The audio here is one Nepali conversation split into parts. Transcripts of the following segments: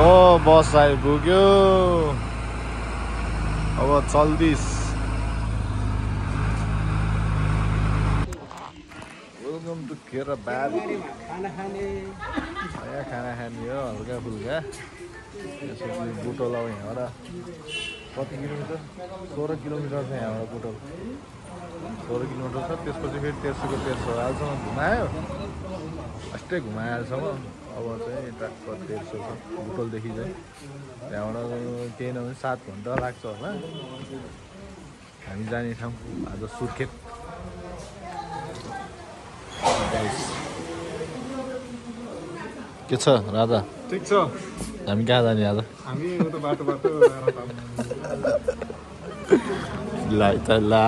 ओ बस आइपुग्यो अब चल्दिस वेलकम टु केरा बार यहाँ खाना खाने हो हल्का फुल्का यसपछि बुटोल अब यहाँबाट कति किलोमिटर 16 किलोमिटर छ यहाँबाट बुटोल 16 किलोमिटर छ त्यसपछि फेरि तेर्सोको तेर्सो अहिलेसम्म घुमायो अस्टै घुमायो अहिलेसम्म अब चाहिँ ट्र्याक्ट तेर्सो छ बुटोलदेखि चाहिँ त्यहाँबाट केही नभए 7 घन्टा लाग्छ होला हामी जाने ठाउँ आज सुर्खेत के छ राजा ठीक छ हामी कहाँ जाने आज हामी उता बाटो ला त ला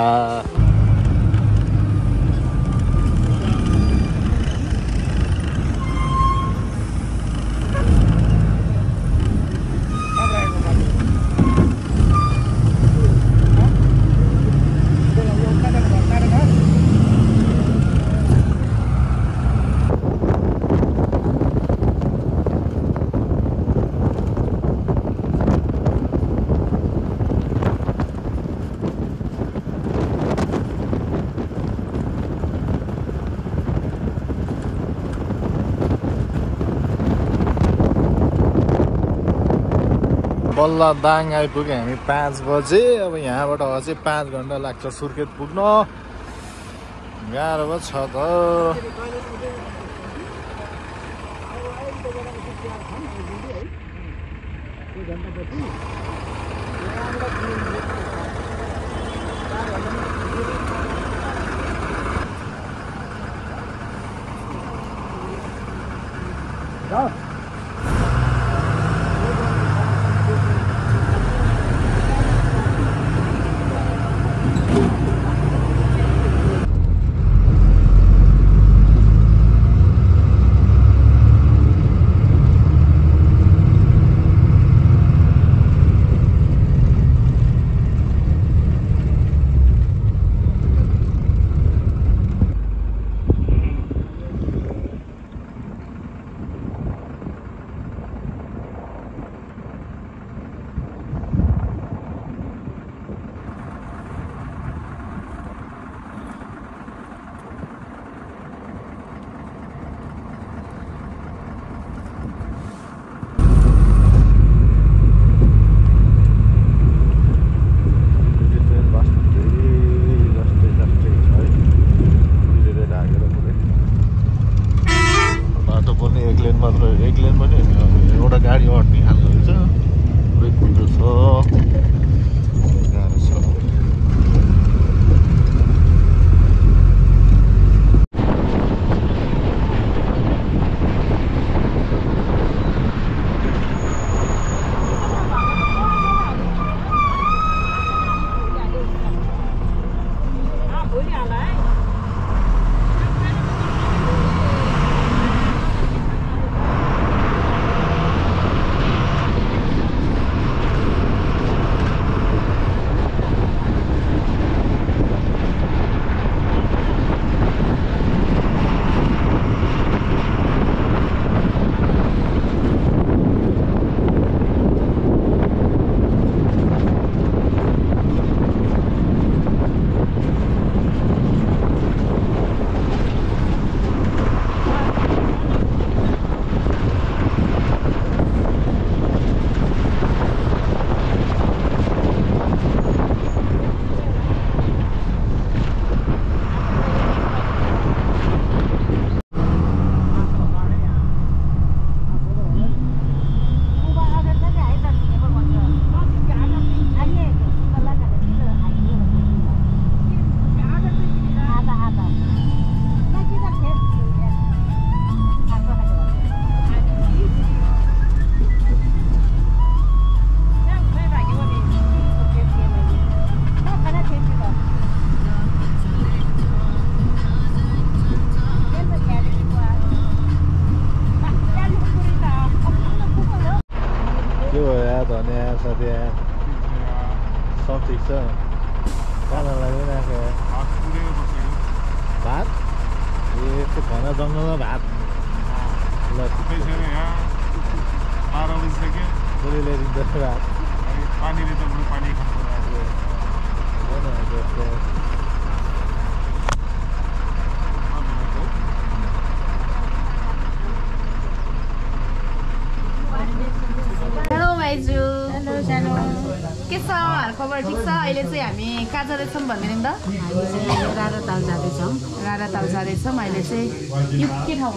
बल्ल दाङ आइपुग्यो हामी 5 बजे अब यहाँबाट अझै 5 घन्टा लाग्छ सुर्खेत पुग्न गाह्रो छ त एक लेन पनि एउटा गाडी अट्ने खालको रहेछ पुरै कुहिरो छ गाह्रो छ सब ठिक छ खाना लागिरहेको भात यस्तो घना जङ्गलमा भात ल 12 बजिसक्यो बुढीले दिन्छ भात पानीले त बरु पानी खान्छ हेलो भाइजू हेलो सानो के छ खबर ठिक छ अहिले चाहिँ हामी कहाँ जाँदैछौँ भन्दैन त राधा ताल जाँदैछौँ अहिले चाहिँ यो के ठाउँ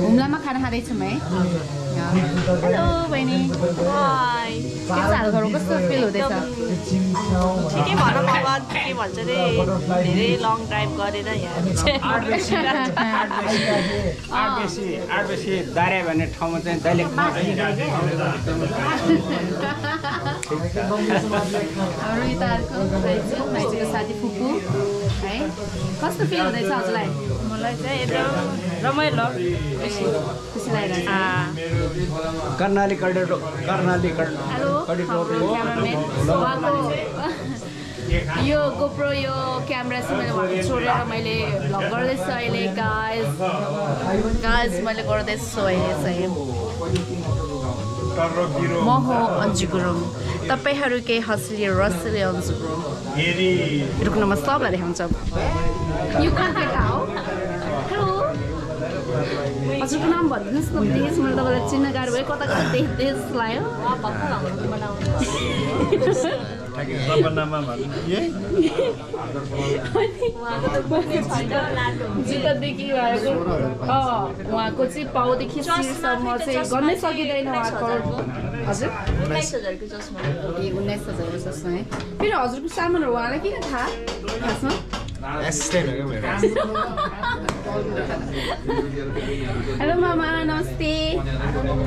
हुम्लामा खाना खाँदैछौँ है हेलो बहिनी हाई के छ हालखबर कस्तो फिल हुँदैछ ठिकै भनौँ अब के भन्छ अरे धेरै लङ ड्राइभ गरेर यहाँ आठ बेसी दार्या भन्ने ठाउँमा चाहिँ दैलेख हाम्रो यताहरूको भाइजूको साथी फुपू है कस्तो फिल हुँदैछ हजुरलाई मलाई चाहिँ एकदम रमाइलो खुसी लागिरहेको कर्णाली हेलो क्यामराम्यान यो गोप्रो यो क्यामेरा चाहिँ मैले उहाँको छोडेर मैले भ्लग गर्दैछु अहिले गाइज मैले गर्दैछु अहिले चाहिँ म हो अन्जु गुरुङ तपाईँहरू केही हँसले रसले अन्जु गुरुङ रुक्न म सबलाई देखाउँछ यो कहाँ हो हेलो हजुरको नाम भनिदिनुहोस् न प्लिज मैले तपाईँलाई चिन्न गाह्रो भयो कता कता देख्दै जस्तो लाग्यो जुत्तादेखि उहाँको चाहिँ पाउदेखि शिरसम्म चाहिँ गर्नै सकिँदैन उहाँको हजुर 19,000को चस्मा ए 19,000को चस्मा है फेरि हजुरको सामानहरू उहाँलाई किन थाहा खासमा हेलो मामा नमस्ते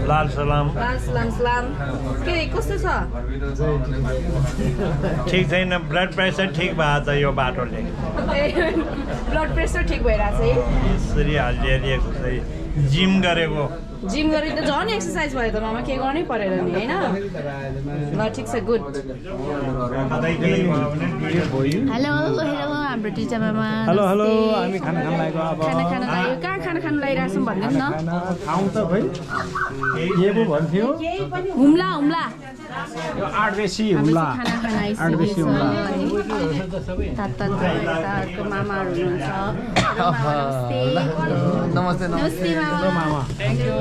लाल सलाम सलाम के कस्तो छ ठिक छैन ब्लड प्रेसर ठिक भएको छ यो बाटोले ब्लड प्रेसर ठिक भइरहेको छ है यसरी हालिएको चाहिँ जिम गरेको गरे त झन् एक्सर्साइज भयो त मामा के गर्नै परेर नि होइन ल ठिक छ गुड हेलो हाम्रो टिचा मामा हेलो हामी खाना खान लागेको अब खाना लाग्यो कहाँ खाना खान लागिरहेको छौँ भन्नुहोस् न ठाउँ त खै के पो भन्थ्यो हुम्ला यो 8 बेसी हुम्ला खाना खाना आइसकेको छ मामाहरू हुनुहुन्छ नमस्ते नमस्ते मामा थ्याङ्क यू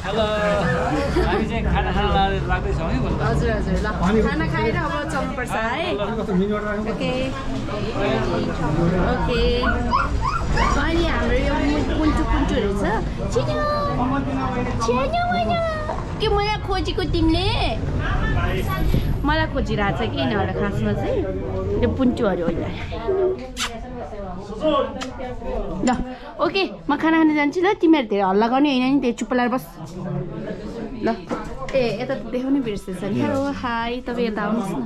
हेलो हामी चाहिँ खाना खान लाग्दैछौँ है हजुर ल खाना खाएर अब चल्नुपर्छ है ओके अनि हाम्रो यो कुन्टुहरू छ के मलाई खोजेको तिमीले मलाई खोजिरहेको छ कि यिनीहरू खासमा चाहिँ यो पुन्टुहरू ल ओके म खाना खान जान्छु ल तिमीहरू धेरै हल्ला गर्ने होइन नि त्यो चुप्प लगाएर बस ल ए यता देखाउनै बिर्सेछ नि हेलो हाई तपाईँ यता आउनुहोस् न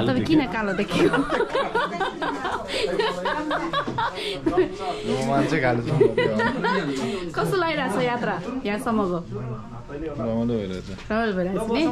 तपाईँ किन कालो देखेको कस्तो लागिरहेको छ यात्रा यहाँसम्मको रमाइलो भइरहेछ नि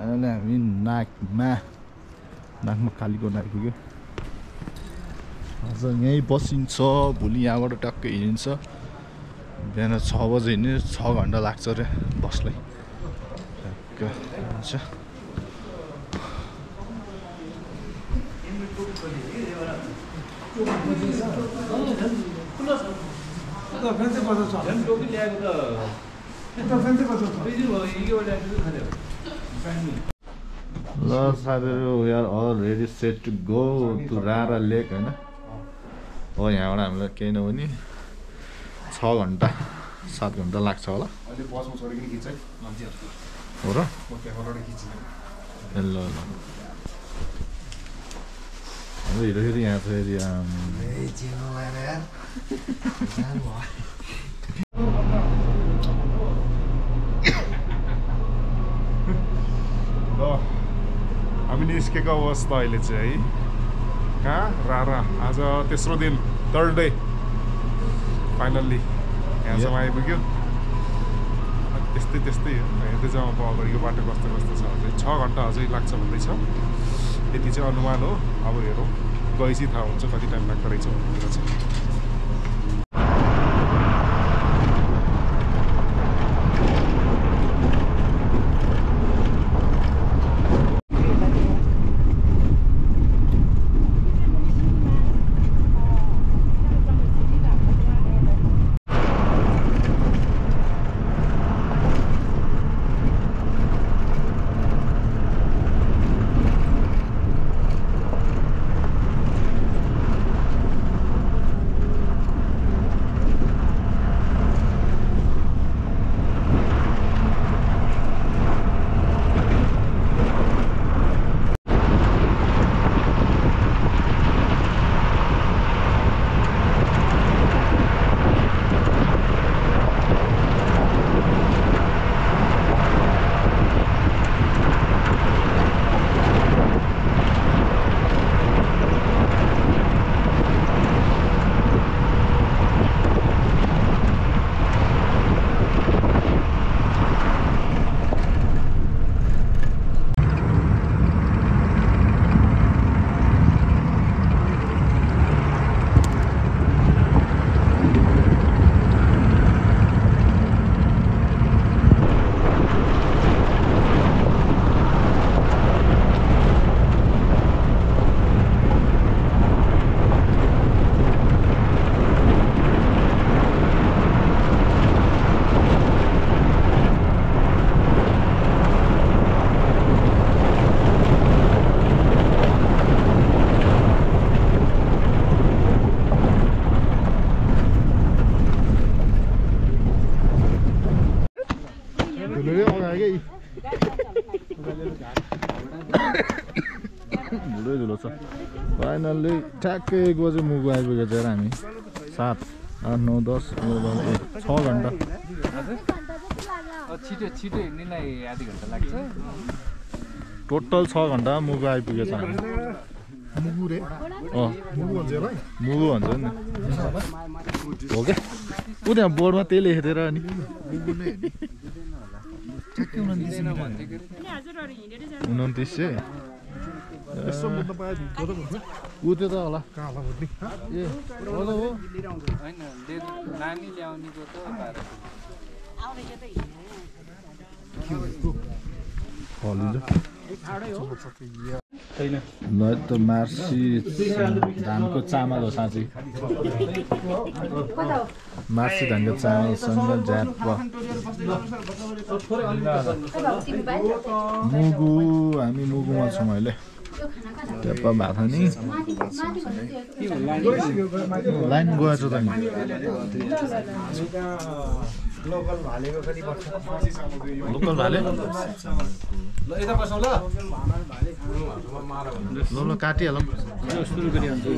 अहिले हामी नाकमा कालीकोट आइपुग्यो आज यहीँ बसिन्छ भोलि यहाँबाट टक्कै हिँडिन्छ बिहान 6 बजे हिँड्ने 6 घन्टा लाग्छ अरे बसलाई हुन्छ ल साथीहरु we are all ready set to go to Rara Lake हैन हो यहाँबाट हामीलाई केही नभनी 6 घन्टा 7 घन्टा लाग्छ होला अहिले बसमा चढिकन खिच्छ है हो र म क्यामेराबाट खिच्छु ल ल अब हेरि यहाँ फेरि ए जिनो यार जान भयो हामी निस्केको अवस्था अहिले चाहिँ है कहाँ रारा आज तेस्रो दिन थर्ड डे फाइनल्ली यहाँसम्म आइपुग्यो त्यस्तै हेर्दै जाउँ अब अगाडिको बाटो कस्तो छ अझै 6 घन्टा अझै लाग्छ भन्दैछ यति चाहिँ अनुमान हो अब हेरौँ गएपछि थाहा हुन्छ कति टाइम लाग्दो रहेछ भनेर चाहिँ धुलो छ फाइनल्ली ठ्याक्कै 1 बजे मुगु आइपुगेको छ हामी 7 8 9 10 6 घन्टा छिटो हिँड्नेलाई आधी घन्टा लाग्छ टोटल 6 घन्टा मुगु आइपुगेछ हामी मुगु रे मुगु भन्छ नि हो के उ त्यहाँ बोर्डमा त्यही लेखेको थियो र अनि मुगु नै ठ्याक्कै 29 यसो मुद्दा पाए उ त्यो त होला काला बुझ्ने ए हो त हो हैन नानी ल्याउनेको त बारे आउने के त ल त मार्सी धानको चामल हो साँच्चै मार्सी धानको चामलसँग ज्याप मुगु हामी मुगुमा छौँ अहिले ट्याप्प भएको नि लाइन गएछ त नि लोकल भाले ल यता बसौँ ल ल काटिहालौँ सुरु गरिहाल्छु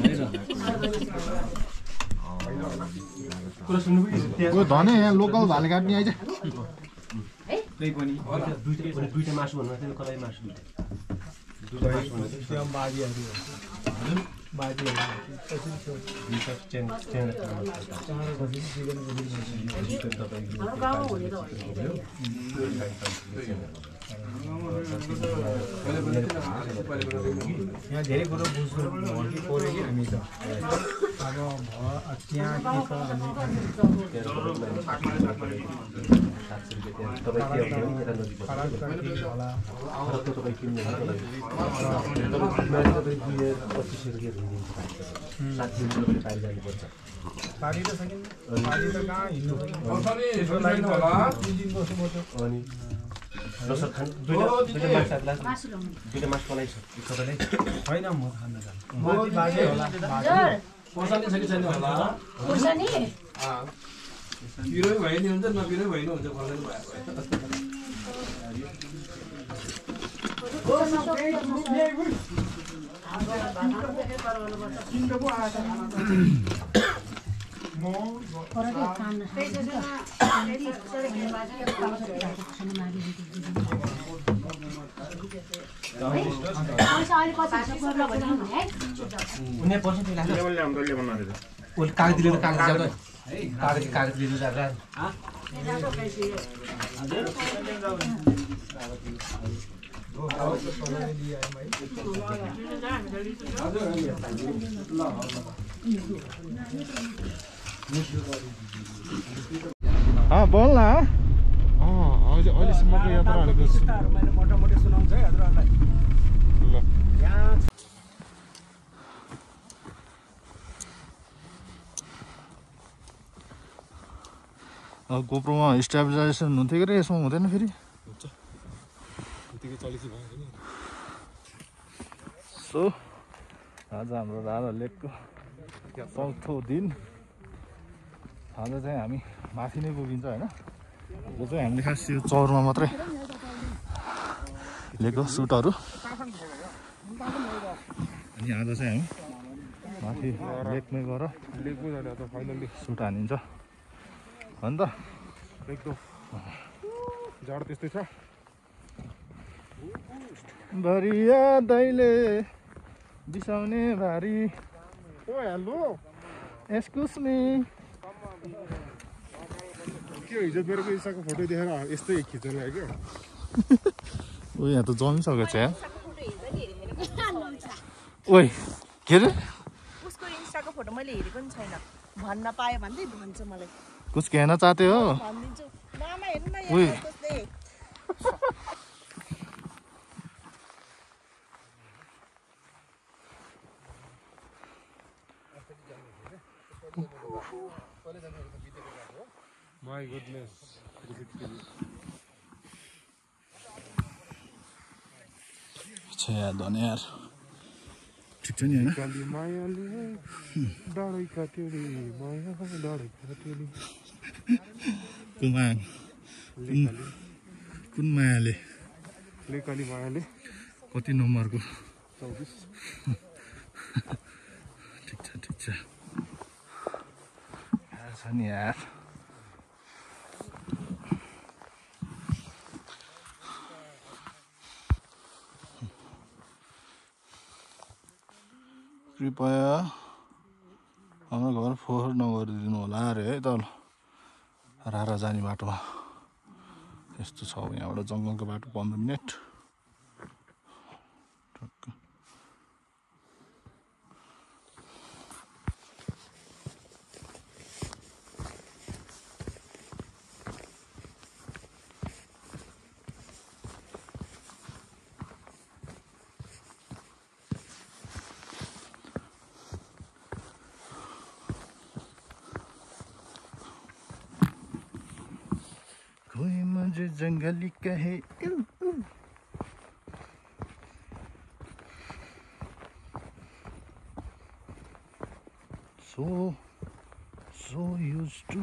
धने यहाँ लोकल भाले काट्ने आइज दुईटा मासु भन्नु थियो कतै मासु यहाँ धेरै कुरो बुझ्नु पऱ्यो कि हामी त अब त्यहाँ पारी त सकिन्छ पारी त कहाँ हिँड्नु होइन म खान बाजे होला पिरो भए नि हुन्छ नपिरो भए नि हुन्छ खोर्सानी भयो बोल न अहिलेसम्मको यात्राहरूको मोटामोटी सुनाउँछ है हजुरहरूलाई ल गोप्रोमा स्टेबलाइजेसन हुन्थ्यो कि यसमा हुँदैन फेरि सो आज हाम्रो राधा लेकको चौथो दिन आज चाहिँ हामी माथि नै पुगिन्छ होइन यो चाहिँ हामीले खास यो चौरमा मात्रै लिएको सुटहरू अनि आज चाहिँ हामी माथि लेकमै गएर सुट हानिन्छ अन्त एकदम जाडो त्यस्तै छ भरिया दैले बिसाउने भारी ओ हेलो एक्सक्युज मी के हिजो मेरो इन्स्टाको फोटो देखेर यस्तै खिच्न लाग्यो ओ यहाँ त जमिसकेको छ यहाँ ओइ के अरे उसको इन्स्टाको फोटो मैले हेरेको पनि छैन भन्न पायो भने भन्छ मलाई कुछ कहना चाहते हो भनिदिन्छु मामा हेर्नु न ओइ यहाँ कस्तै माय गुडनेस अच्छा यार धन्य यार ठिक छ नि हैन काली मायाले डाँडै काट्यो रे माया डाँडै काट्यो रे कुन मायाले लेकाली मायाले कति नम्बरको 24 ठिक छ यार छ नि यार कृपया हाम्रो घर फोहोर नगरिदिनु होला अरे है तल रारा जाने बाटोमा यस्तो छ यहाँबाट जङ्गलको बाटो 15 मिनट कोई मुझे जंगली कहे so used to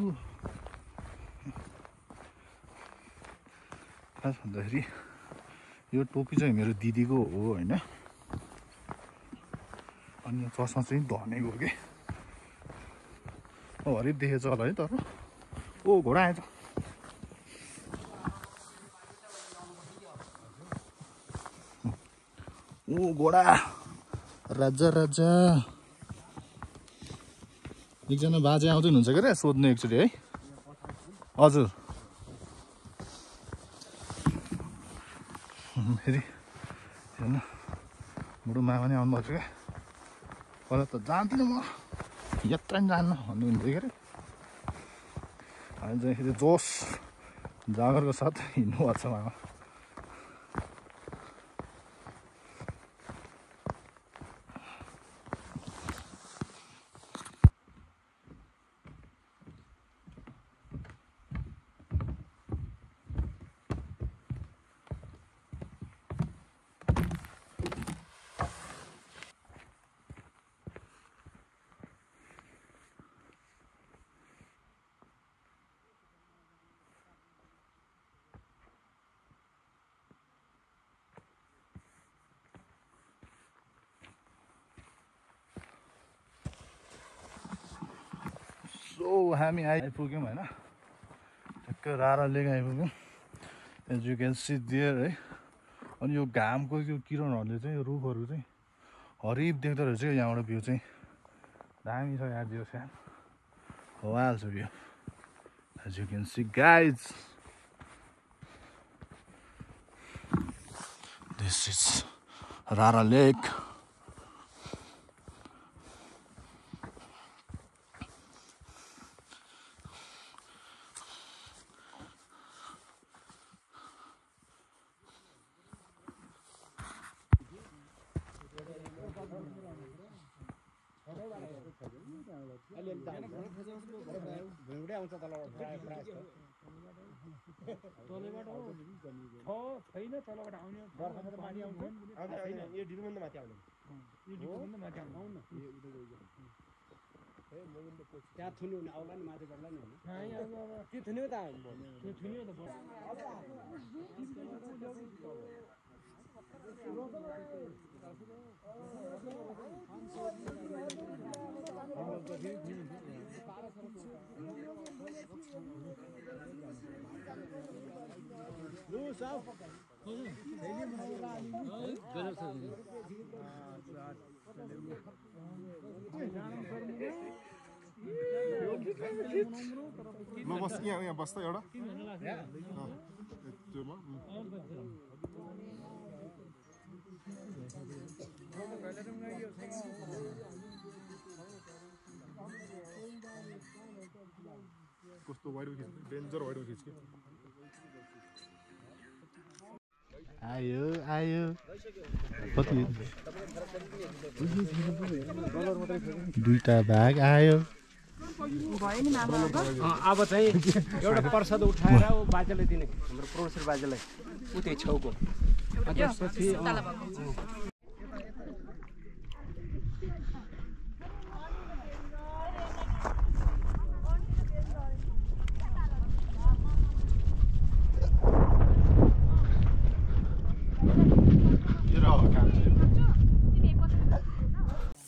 खास भन्दाखेरि यो टोपी चाहिँ मेरो दिदीको हो हैन अनि यो चस्मा चाहिँ धनेको के हरि देखेछ होला है तर ओ घोडा आएछ ओ घोडा राजा राजा एकजना बाजे आउँदै हुनुहुन्छ के रे सोध्नु एकचोटि है हजुर फेरि हेर्नु बुढो मामा नि आउनुभएको छ क्या पहिला त जान्दिनँ म यत्रा नि जान्न भन्नुहुन्थ्यो के अरे अहिले चाहिँ फेरि जोस जागरको साथ हिँड्नुभएको छ मामा हामी आइपुग्यौँ होइन ठ्याक्कै रारा लेक आइपुग्यौँ as you can see there है अनि यो घामको यो किरणहरूले चाहिँ यो रुखहरू चाहिँ हरिब देख्दो रहेछ क्या यहाँबाट भ्यू चाहिँ दामी छ यहाँ भ्यू फ्यान हाल्छ view as you can see guys this is Rara lake त्यहाँ थुन्यो भने आउला नि माथि गर्ला नि त्यो थुन्यो त त्यो थुन्यो त म बस यहाँ बस्दा एउटा कस्तो वाइड खिच्छ डेन्जर वाइड खिच्छ आयो आयो कति दुईटा भाग आयो अब चाहिँ एउटा प्रसाद उठाएर बाजेलाई दिने हाम्रो प्रोफेसर बाजेलाई उतै छेउको त्यसपछि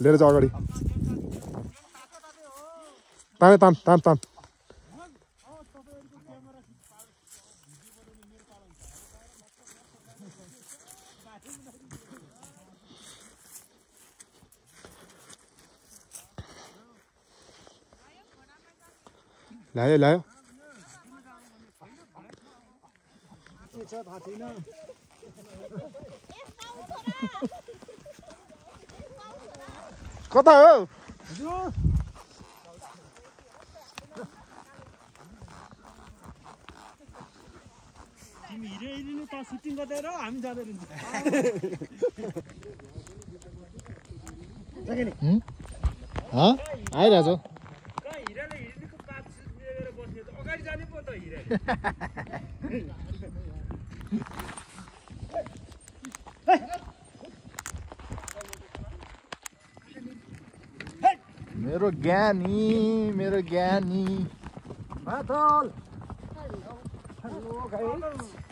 लिएर जाऊ अगाडि तान तान तान तान ल्यायो ल्यायो कता हो तिमी हिँडिनु त सुटिङ गर्दै र हामी जाँदै रहन्छ आइरहेछ हिराले हिँड्नुको पात लिएर बस्ने त अगाडि जाने पो त हिरा मेरो ज्ञानी माथल हेलो गाइस